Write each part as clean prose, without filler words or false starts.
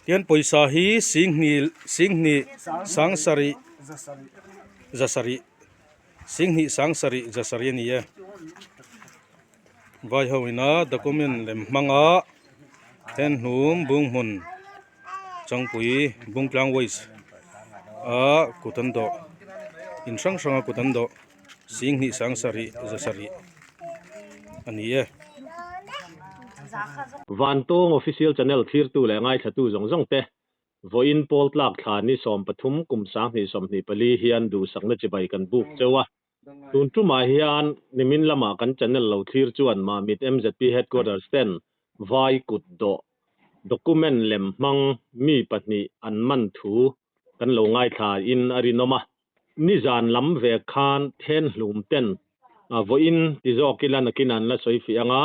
Tian pawisa hi singhnih singhnih sangsarih zasarih singhnih sangsarih zasarih a ni e. Vai ho ina document lem hmanga Henhlum Bunghmun Changpui Bungtlang Waste a kut an dawh in hrang hranga kut an dawh singhnih sangsarih zasarih a ni e. Vantawng Official Channel thlirtu leh ngaithlatu zawng zawng te, vawiin pawl tlak thla ni 13 kum 2024 hian duhsakna chibai kan buk cheu a. Tun tumah hian nimin lama kan channel lo thlir chuan Mamit MZP Headquarters ten vai kut dawh document lem hmang mi pahnih an man thu kan lo ngaithla in a rinawm a. Nizan lam ve khan Thenhlum ten vawiin ti zawk ila nakin an la sawi fih ang a,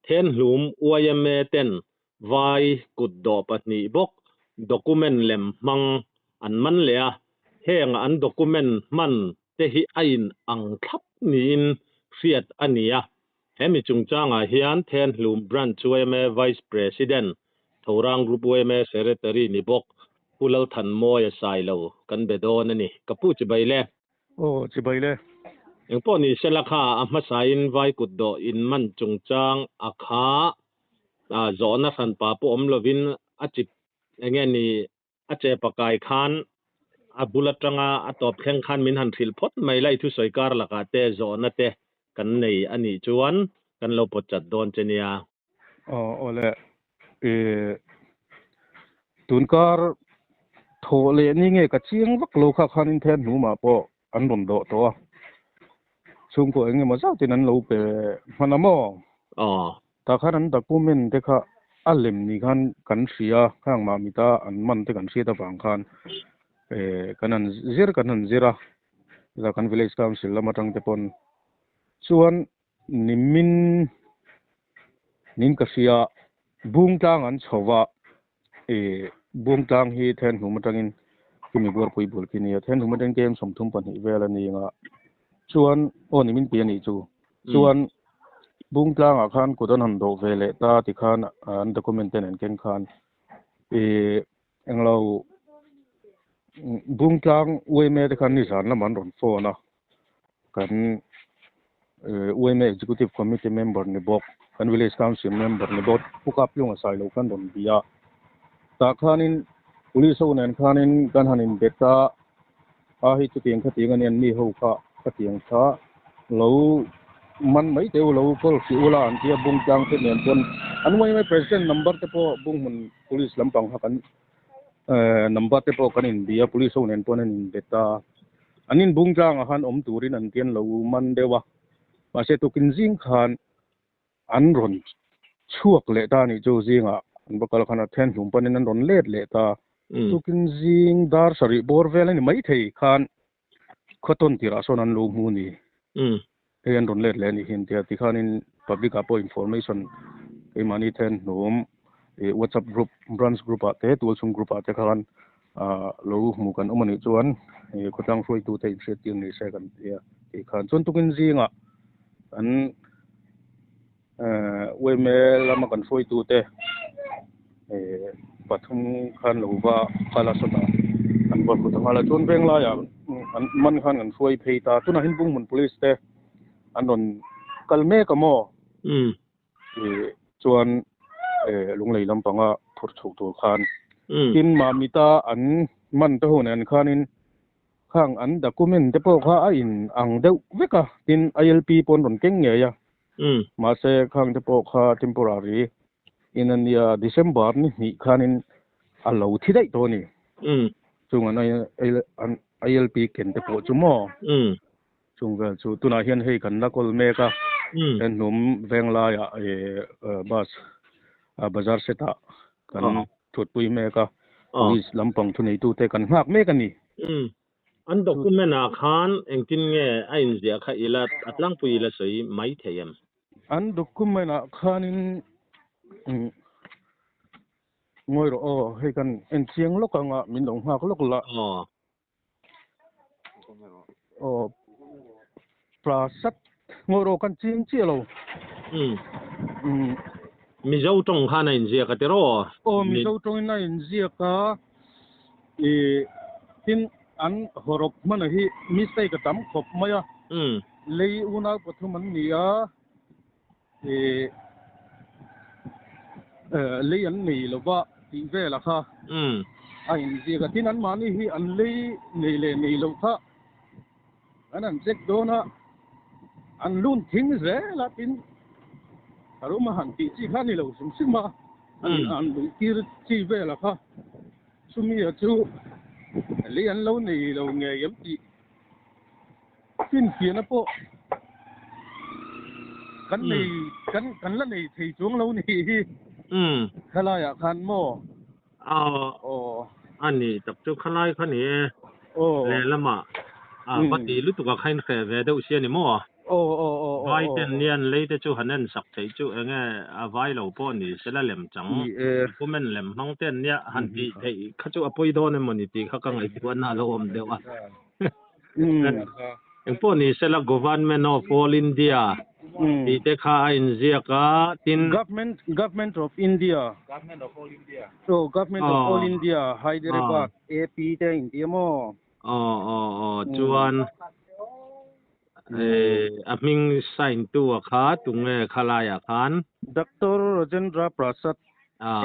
Thenhlum yma ten vai kut dawh pahnih bawk document lem hmang an man leh a, heng an document hman te hi a in ang thlap niin hriat a ni a. Hemi chungchangah hian Thenhlum Branch yma Vice President, Thorang Group yma Secretary ni bawk Pu Lalthanmawia Sailo kan be dawn a ni. Ka pu chibai le. Aw chibai le. Engpawh ni sela kha a hmasain vai kut dawh in man chungchang a kha zawhna hranpa pawh awm lovin a chip enge ni A che pakai khan a bul atanga a tawp thleng khan min han hrilh phawt mai la, i thusawi kar lakah te zawhna te kan nei a nih chuan kan lo pawt chat dawn che nia. Aw awle i tunkar thawh leh ni nge ka chiang vak lo kha khanin then hnumah pawh an rawn dawh tawh a, chhungkaw eng emaw zautin an lo pe hman a maw? Aw. Tah khan an document te kha a lem ni khan kan hria, khang Mamita an man te kan hriat avang khan eh kan han zir kan han zir a, chutah kan village council lam atang te pawn chuan nimin nin ka hria Bungtlang an chho va, eh Bungtlang hi Thenhlum atangin kimi buarpui bul khi nia, Thenhlum atangin KM 32 vel a ni ang a, chuan aw nimin pi a nih chu, chuan Bungtlangah khan kut an han dawh ve leh ta tikhan an document te nen keng khan eh englo Bungtlang yma te khan nizan lamah an rawn phone a, kan yma Executive Committee member ni bawk, kan Village Council member ni bawk Pu Kaplunga Sailo khan rawn bia a, tah khanin Police ho nen khanin kan han inbet a, a hei chutiang khatiang a nia an mi ho kha khatiang kha lo man mai teh u lo call hrih ula an tia Bungtlang te nen chuan an yma President number te pawh Bunghmun Police lampang kha kan number te pawh kan inbia Police ho nen pawh an inbet a. An inbung tlangah khan awm turin an tian lo man deuh a, mahse tukin zing khan an rawn chhuak leh ta a nih chu zingah an va kal khan a then hlum panin an rawn let leh ta. Tukin zing dar sarih bawr vel a ni maithei khan khawtawn tirah sawn an lo hmu a ni. Hei an rawn let leh a nih hi an tia tikhanin public ah pawh information keimahni then hnum ih whatsapp group branch group ah te tualchhung group ah te khan ah lo hmu kan awm a nih chuan ih khawtlang hruaitu te inhriat tir ni se kan tia tih khan chuan tukin zingah kan eh yma lama kan hruaitu te eh pathum khan lo va kal a sawtah an va hmu ta nghal a chuan veng laiah an man khan an hruai phei ta tunah hian Bunghmun police te an rawn kal mek a maw ih chuan eh lunglei lampanga phurh chhuh tur khan tin Mamita an man te ho nen khanin Khang an document te pawh kha a in ang deuh vek a, tin ILP pawh an rawn keng ngei a. Mahse khang te pawh kha temporary in a nia, December ni hnih khanin a lo thi daih tawh a ni. Chung an ILP ken te pawh chu maw? Chung vel chu tunah hian hei kan la kawl mek a, he hnum veng laiah bus bazar set ah kan thutpui mek a, police lampang thuneitute kan nghak mek a ni. An document ah khan engtin nge a inziah kha ila a tlangpui ila sawi mai thei em? An document ah khanin ngawi rawh aw, hei kan enchiang lawk anga min lo nghak lawk la. Aw Prasad ngawi rawh kan ching chiah lo. Mizo tawng khan a inziak a tiraw? Aw, Mizo tawngin a inziak a, i tin an hawrawp hmana hi mistake a tam khawp mai a, lei unau pathum an ni a, i lei an nei lo va tih vel a kha a inziak a, tin anmahni hi an lei nei leh nei lo kha An han check dawn a, an lun thing zel a, tin tharum a han tih chi kha a ni lo hrim hrim a, an han luih tir chi vel a kha, chumi a chu lei an lo nei lo ngei em tih finfiahna pawh kan nei kan kan la nei thei chuang lo ni hi khalaiah khan maw. Aw, a ni tak chu khalai kha ni e. Lehlamah a va ti lutuk a khain hreh ve deuh si a ni maw? Vai ten nian lei te chu han en sak theih chu eng nge a vai lo pawh ni sela lem chang document lem hmang ten nia han tih theih kha chu a pawi dawn emaw ni tih kha ka ngaihtuahna a lo awm deuh a. Engpawh ni sela Government of All India tih te kha a inziak a, tin. Government, Government of India. Government of All India. Aw, Government of All India, Hyderabad, AP te a inti a maw? Aw, aw, aw, chuan a hming sign tu a kha tunge khalaiah khan? Doctor Rajendra Prasad,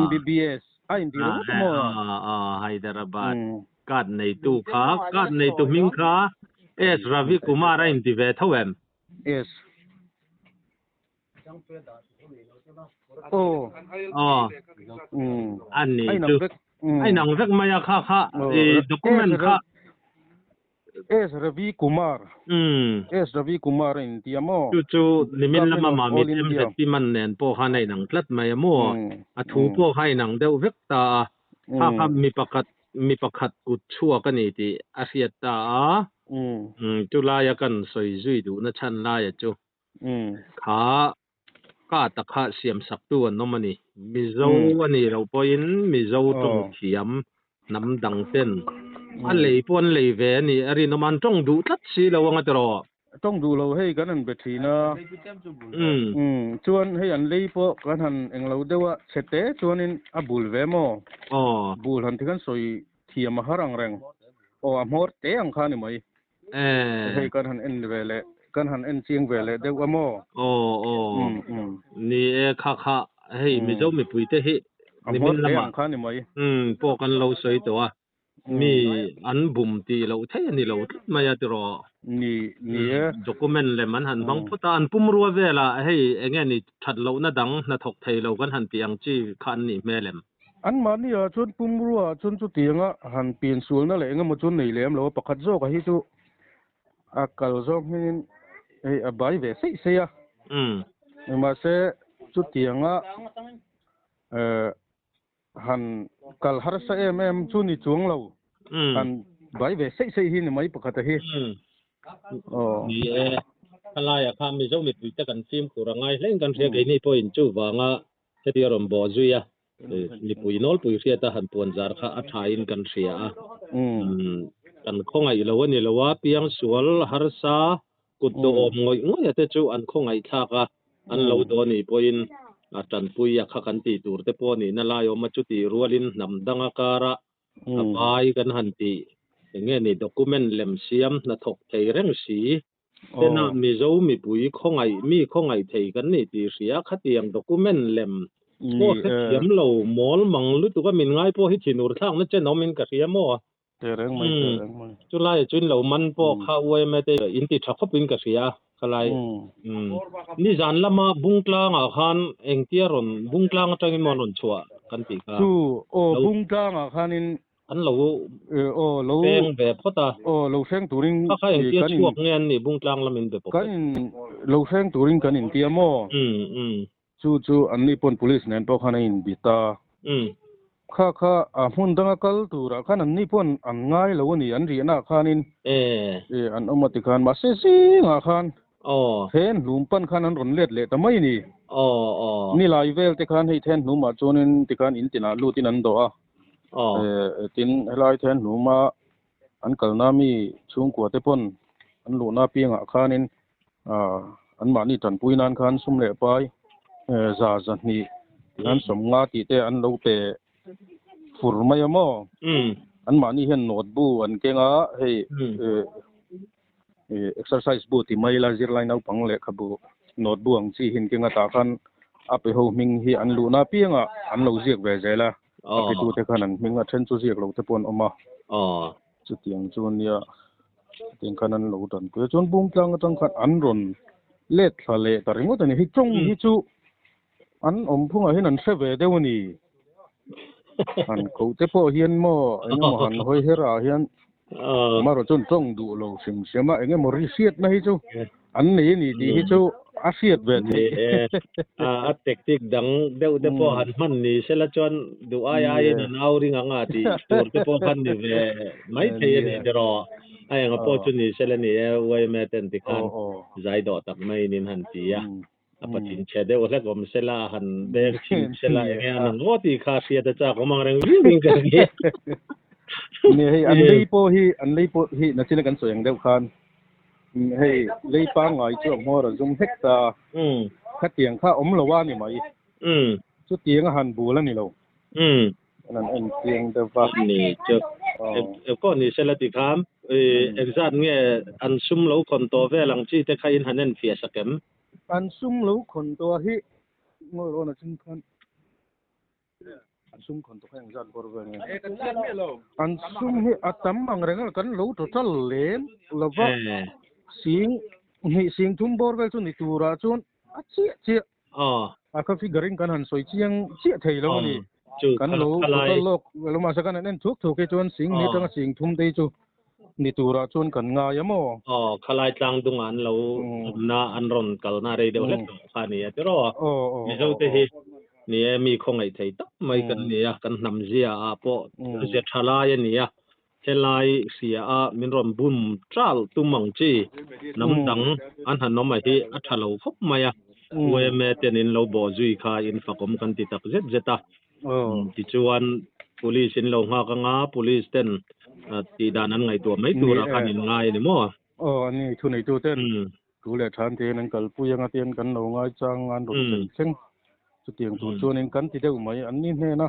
MBBS a inti ringawt a maw? Aw, aw, Hyderabad. Card neitu kha, card neitu hming kha S Ravi Kumar a inti ve tho em? S. Aw. Aw. A ni chu. A inang vek mai a kha kha i document kha. S Ravi Kumar. S Ravi Kumar a inti a maw? Chu chu nimin lama Mamit MZP man nen pawh khan a inang tlat mai a maw? A thu pawh kha a inang deuh vek ta a. Kha kha mi pakhat mi pakhat kut chhuak a ni tih a hriat ta a, chu laia kan sawi zui duhna chhan laia chu kha card a kha siam saktu an awm a ni. Mizo a nih loh pawhin Mizo tawng thiam hnam dang ten a lei pawh an lei ve a nih a rinawm a, an tawng duh tlat si lo anga tiraw. Tawng duh lo hei kan han be thin a. Umm chuan hei an lei pawh kan han englo deuh a chhe te chuanin a bul ve maw? Bul han ti khan sawi thiam a har ang reng. Aw a hmawr te ang kha ni mai. Hei kan han en ve leh kan han en chiang ve leh deuh a maw? Aw aw ni e kha kha hei Mizo mipui te hi nimin lamah kha ni mai. Umm pawh kan lo sawi tawh a. Mi an bum tih loh theih a ni lo tlat mai a tiraw. Ni, ni e. Document lem an han hmang phawt a, an pumrua velah hei eng nge ni that lohna dang hnathawk thei lo kan han tih ang chi kha an nih hmel em? Anmahni ah chuan pumrua ah chuan chutianga han piansualna leh eng emaw chu nei lem lo a, pakhat zawkah hi chu a kal zawk hmingin hei a bai ve seih seih a. Mahse chutianga Han kal harsa em em chu ni chuang lo. Han bai ve seih seih hi ni mai pakhat a hi. Aw. Ni e. Khalaia kha Mizo mipui te kan fimkhur a ngai hlein kan hria keini pawhin chuvanga heti a rawn bawh zui a, mipui nawlpui hriata han puan zar kha a thain kan hria a. Kan khawngaih lo a ni lo a, piangsual harsa kut dawhawm ngawih ngawih a te chu an khawngaih thlak a, an lo dawh anih pawhin a tanpui a kha kan tih tur te pawh nihna lai awm a, chutih rualin hnam danga kara a vai kan han tih eng nge ni document lem siam hnathawk thei reng si tena Mizo mipui khawngaih mi khawngaih thei kan nih tih hria khatiang document lem pawh hrethiam lo mawl mang lutuk a min ngai pawh hi thinur thlakna chen awmin ka hria maw? Tehreng mai, tehreng mai. Chulaiah chuan lo man pawh kha UMA te in ti tha khawpin ka hria a, khalai. Nizan lama Bungtlangah khan engtia rawn Bungtlang atangin maw an rawn chhuah kan tih kha. Chu aw Bungtlangah khanin an lo aw lo hreng ve phawt a. Aw lo hreng turin kha kha engtia chhuak nge an nih Bungtlang lamin be pawh. Kan in lo hreng turin kan intia maw? Chu chu anni pawn police nen pawh khan a inbi ta. Kha kha a hmun danga kal turah khan anni pawn an ngai lo a ni, an riahnaah khanin an awm a ti khan. Mahse zingah khan then hlum pan khan an rawn let leh ta mai a ni. Nilai vel te khan hei then hlumah chuanin tikhan in tinah lutin an dawh a. Tin helai then hluma an kalna mi chhungkua te pawn an luhna piangah khanin Anmahni tanpui nan khan sum leh pai za zahnih Tikhan 50 tih te an lo pe fur mai a maw? An mahni hian note bu an keng a, hei exercise bu ti mai ila zirlai naupang lehkhabu note bu ang chi hi an keng a, tah khan a pe ho hming hi an luhna apiangah an lo ziak ve zel a, a petute khan an hming a then chu ziak lo te pawh an awm a. Chutiang chu nia chutiang khan an lo dan pui a, chuan Bungtlang atang khan an rawn let thla leh ta ringawt a ni. Hei tawng hi chu an awm phungah hian an hre ve deuh a ni. Han koh te pawh hian maw eng emaw han hawi her ah hian amaherawh chuan tawng duh lo hrim hrim a, eng emaw ri hriatna hi chu an nei a ni tih hi chu a hriat ve theih. A tactic dang deuh te pawh han hman ni sela chuan duh ai aiin an au ring ang a tih tur te pawh khan ni ve mai thei a ni tiraw. A enga pawh chu ni sela ni e, yma ten tikhan zai dawh tak maiin in han ti a. A pathin chhe deuh hlek awm sela a han beng chhin sela enge an ang ngawt tih kha hriat a chak awm ang reng viau in ka hria. Ni hei an lei pawh hi an lei pawh hi nachina kan sawi ang deuh khan hei lei pangngai chu a hmawr a zum hlek ta khatiang kha awm lo a ni mai chutiang a han bul a ni lo an han en chiang deuh va. Ni chu eng pawh ni sela ti khan engzat nge an sum lo khawn tawh vel ang chi te kha in han en fiah sak em? An sum lo khawn tawh hi ngawi rawn a ching khan an sum khawn tawh kha engzat bawr vel nge? An sum hi a tam ang reng a kan lo total lem lo va, sing hnih sing thum bawr vel chu ni turah chuan a chiah chiah a kha figure in kan han sawi chiang chiah thei lo a ni. Kan lo total lawk lo mahse kan han en thuk thuk hi chuan sing hnih atanga sing thum te hi chu ni turah chuan kan ngai a maw? Aw, khalai tlang dungah an lo awmna an rawn kalna rei deuh hlek tawh kha a ni a tiraw? Mizo te hi ni e, mi khawngaih thei tak mai kan ni a, kan hnam zia ah pawh ze tha lai a ni a, helai hria a min rawn bum ṭal tum ang chi hnam dang an han awm a hi a ṭha lo khawp mai a, yma ten in lo bawh zui kha in fakawm kan ti tak zet zet a. Tichuan police in lo nghak anga police ten tih dan an ngaihtuah mai turah khan in ngai a ni maw? Aw a ni, thuneitu ten thu leh than te hian an kalpui anga tian kan lo ngaichang a an rawn sawi thleng. Chutiang tur chuanin kan ti deuh mai, an ni hnena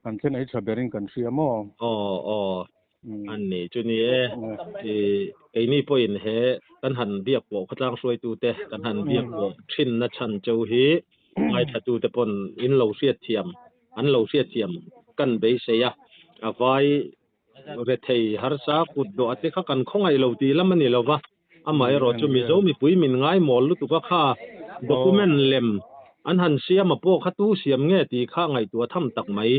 an thlen ei tha berin kan hria maw? Aw aw a ni chu ni e, i keini pawhin he kan han biak pawh khawtlang hruaitute kan han biak pawh thinna chhan cheu hi ngaithlatute pawn in lo hriatthiam an lo hriatthiam kan beisei a, a vai rethei harsa kut dawh ate kha kan khawngaih lo tih lam a ni lo va, amaherawh chu Mizo mipui min ngaimawl lutuk a kha document lem an han siam a pawh kha tu siam nge tih kha ngaihtuah tham tak mai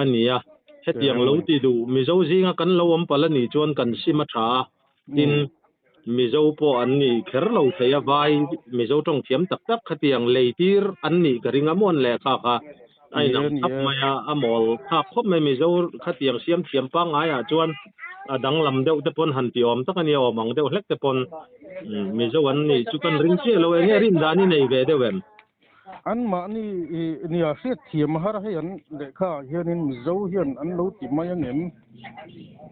a ni a, hetiang lo ti duh Mizo zinga kan lo awm palh a nih chuan kan sim a tha a, tin Mizo pawh an nih kher lo thei a, vai Mizo tawng thiam tak tak khatiang lei tir an nih ka ring a mawn leh kha kha a inang thap mai a, a mawl thlak khawp mai Mizo khatiang siam thiam pangngai ah chuan a danglam deuh te pawn han ti awm tak a nia awm ang deuh hlek te pawn Mizo an nih chu kan ring chiah lo eng nge rin dan i nei ve deuh em? An mahni nia hriat thiam har hei an lehkha ah hianin Mizo hian an lo ti mai ang em?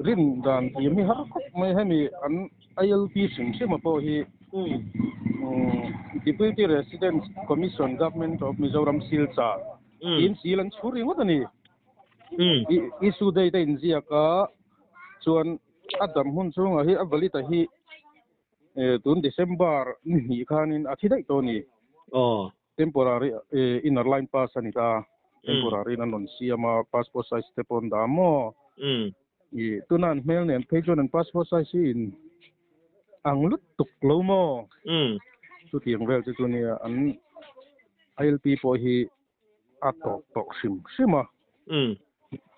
Rin dan thiam hi har khawp mai hemi an ILP hrim hrim a pawh hi Deputy Resident Commission Government of Mizoram Silchar tiin sil an chhur ringawt a ni. Issue date a inziak a chuan a dam hun chhungah hi a valid a hi Tun December ni hnih khanin a thi daih tawh a ni. Temporary inner line pass a ni ta. Temporary in an rawn siam a, passport size te pawh an dah maw? Tuna an hmel nen phei chuan an passport size hi in ang lutuk lo maw? Chutiang vel chu chu nia an ILP pawh hi a tawp tawh hrim hrim a.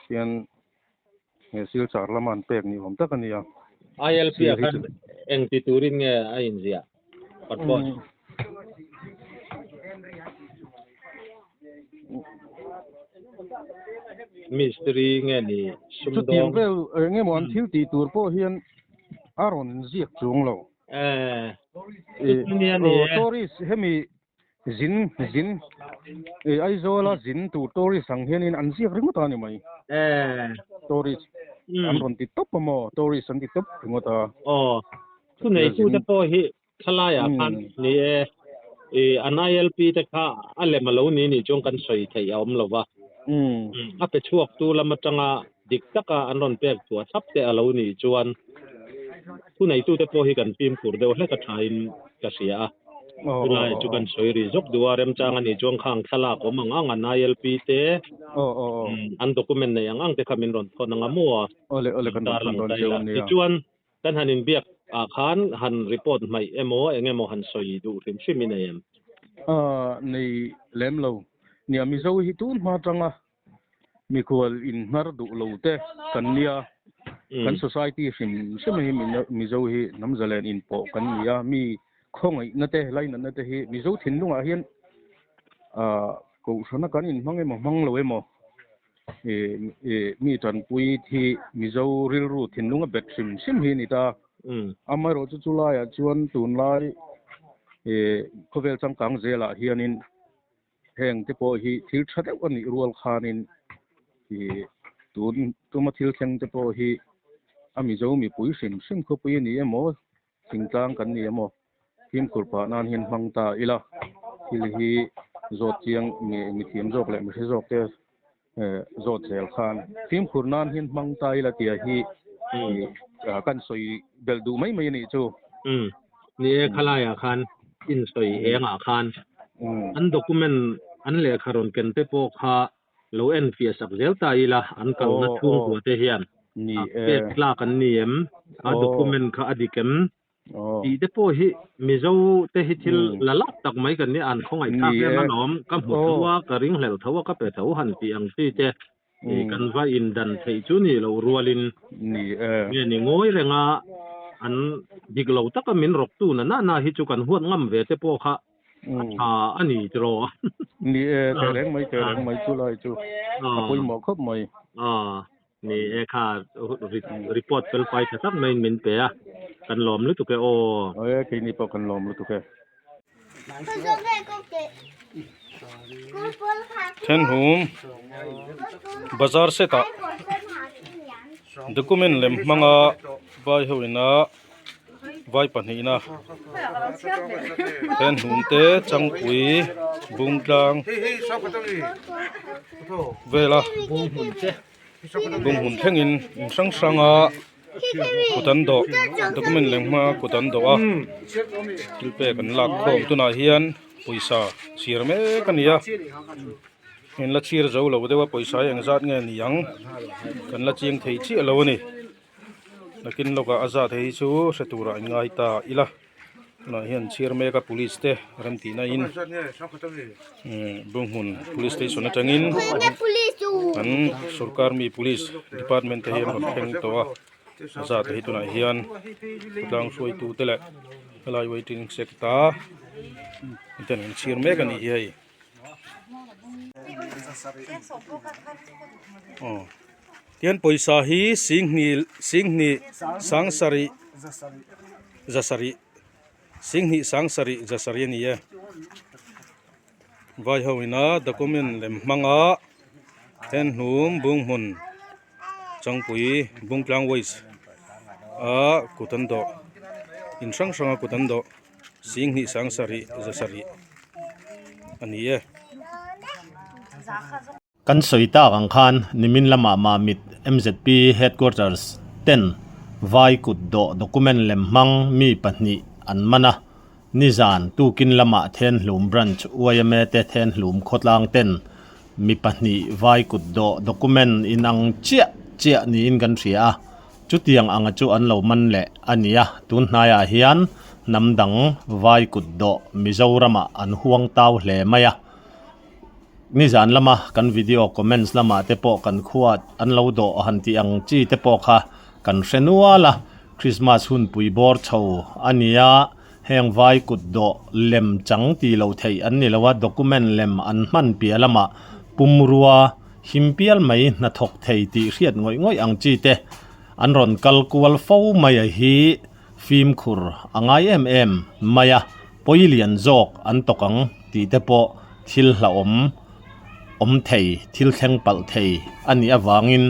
Tihian He Silchar lama an pek ni awm tak a nia. ILP ah khan eng ti turin nge a inziah? Purpose. Mistiri nge ni sumdawng? Chutiang vel eng emaw an thil tih tur pawh hian a rawn ziak chuang lo. Tourist hemi Zin, zin, eh Aizawla zin tur tourist ang hianin an ziak ringawt a ni mai. Tourist an rawn ti tawp a maw? Tourist an ti tawp ringawt a. Aw, thuneitute pawh hi thlalaiah khan ni e. I an ILP te kha a lem a lo ni nih chuan kan sawi theih a awm lo va. A pe chhuaktu lam atanga dik taka an rawn pek chhuah thlap te a lo nih chuan thuneitute pawh hi kan fimkhur deuh hlek a thain ka hria a. Chulai chu kan sawi rih zawk duh a, remchang a nih chuan khang thlalak awm ang ang an ILP te an document nei ang ang te kha min rawn thawn ang a maw a tarlang ta ila. Tichuan kan han inbiak ah khan han report hmaih emaw eng emaw han sawi duh hrim hrim i nei em? Nei lem lo. Nia Mizo hi tun hma atanga Mikhual inhnar duh lo te kan nia, kan society hrim hrim hi Mizo hi hnam zalen inpawh kan ni a, mi khawngaihna te lainatna te hi Mizo thinlungah hian kohhrana kan inhmang emaw hmang lo emaw mi tanpui hi Mizo rilru thinlunga bet hrim hrim hi a ni ta. Amaherawhchu chulaiah chuan tunlai khawvel changkang zelah hianin Heng te pawh hi thil tha deuh a nih rual khanin ih tun tuma thil thleng te pawh hi a Mizo mipui hrim hrim khawpui a ni emaw thingtlang kan ni emaw fimkhur pah nan hian hmang ta ila thil hi zawt chiang mithiam zawk leh mihre zawk te zawt zel khan fimkhur nan hian hmang ta ila tia hi kan sawi belh duh mai mai a nih chu. Umm ni e khalaiah khan in sawi engah khan an document an lehkha rawn ken te pawh kha lo en fiah sak zel ta ila an kalna chhungkua te hian pek tlak an ni em a document kha a dik em Tih te pawh hi Mizo te hi thil la lak tak mai kan nia, an khawngaih thlak em alawm, ka hmu tho a, ka ringhlel tho a, ka pe tho han tih ang chi te kan va indan theih chu ni loh rualin nge ni ngawi renga an dik lo taka min rawktu na na na hi chu kan huat ngam ve te pawh kha a tha a ni tiraw. Ni e, tehreng mai tehreng mai chu lai chu a pawimawh khawp mai. Ni e kha report fel fai tha tak maiin min pe a, kan lawm lutuk e aw. Aw e, keini pawh kan lawm lutuk e. Thenhum bazar set ah document lem hmanga vai ho ina vai pahnihna Thenhum te Changpui Bungtlang vela bunghmun thlengin in hrang hranga kut an dawh document lem hma kut an dawh a thil pek an lak khawm tunah hian pawisa chhir mek a ni a in la chhir zo lo deuh a pawisa hi engzat nge ni ang kan la chiang thei chiah lo a ni. Nakin lawkah a zat hei hi chu hre turah in ngai ta ila tunah hian chhiar mek a police te rem tihna in Bunghmun police station atangin an sorkar mi police department te hi an rawn thleng tawh a a zat hi tunah hian khawtlang hruaitu te leh helai waiting sector ten an chhiar mek a nih hi hei. Tihian pawisa hi singhnih singhnih sangsarih zasarih singhnih sangsarih zasarih a ni e vai ho ina document lem hmanga henhnum bunghmun changpui bungtlang waste a kut an dawh in hrang hranga kut an dawh singhnih sangsarih zasarih a ni e. Kan sawi tak ang khan nimin lamah Mamit mzp Headquarters ten vai kut dawh document lem hmang mi pahnih an man a, nizan tukin lamah Thenhlum Branch yma te Thenhlum khawtlang ten mi pahnih vai kut dawh document inang chiah chiah niin kan hria a, chutiang anga chu an lo man leh a ni a, tun hnaiah hian hnam dang vai kut dawh Mizoramah an huang tau hle mai a. Nizan lama kan video comments lamah te pawh kan khuat an lo dawh han tih ang chi te pawh kha kan hre nual a, Christmas hunpui bawr chho a nia, heng vai kut dawh lem chang tih loh theih an ni lo a, document lem an hman piah lamah pumrua him pial mai hnathawk thei tih hriat ngawih ngawih ang chi te an rawn kal kual fo mai a hi fimkhur a ngai em em mai a. Pawi lian zawk an tawk ang tih te pawh thil hlauhawm awm thei, thil thleng palh thei a nih avangin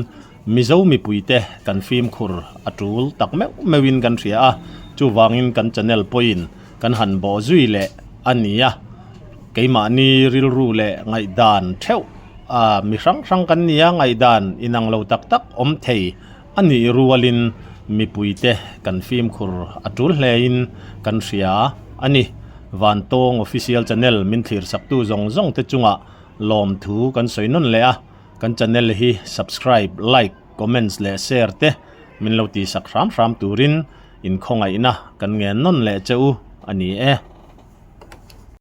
Mizo mipuite kan fimkhur a tul tak meuh meuhin kan hria a, chuvangin kan channel pawhin kan han bawh zui leh a ni a. Keimahni rilru leh ngaihdan theuh a mi hrang hrang kan nia ngaihdan inang lo tak tak awm thei a nih rualin mipuite kan fimkhur a tul hlein kan hria a ni. Vantawng Official Channel min thlirsaktu zawng zawng te chungah lawmthu kan sawi nawn leh a, kan channel hi subscribe, like, comments leh share te min lo tihsak hram hram turin inkhawngaihna kan ngen nawn leh che u a ni e.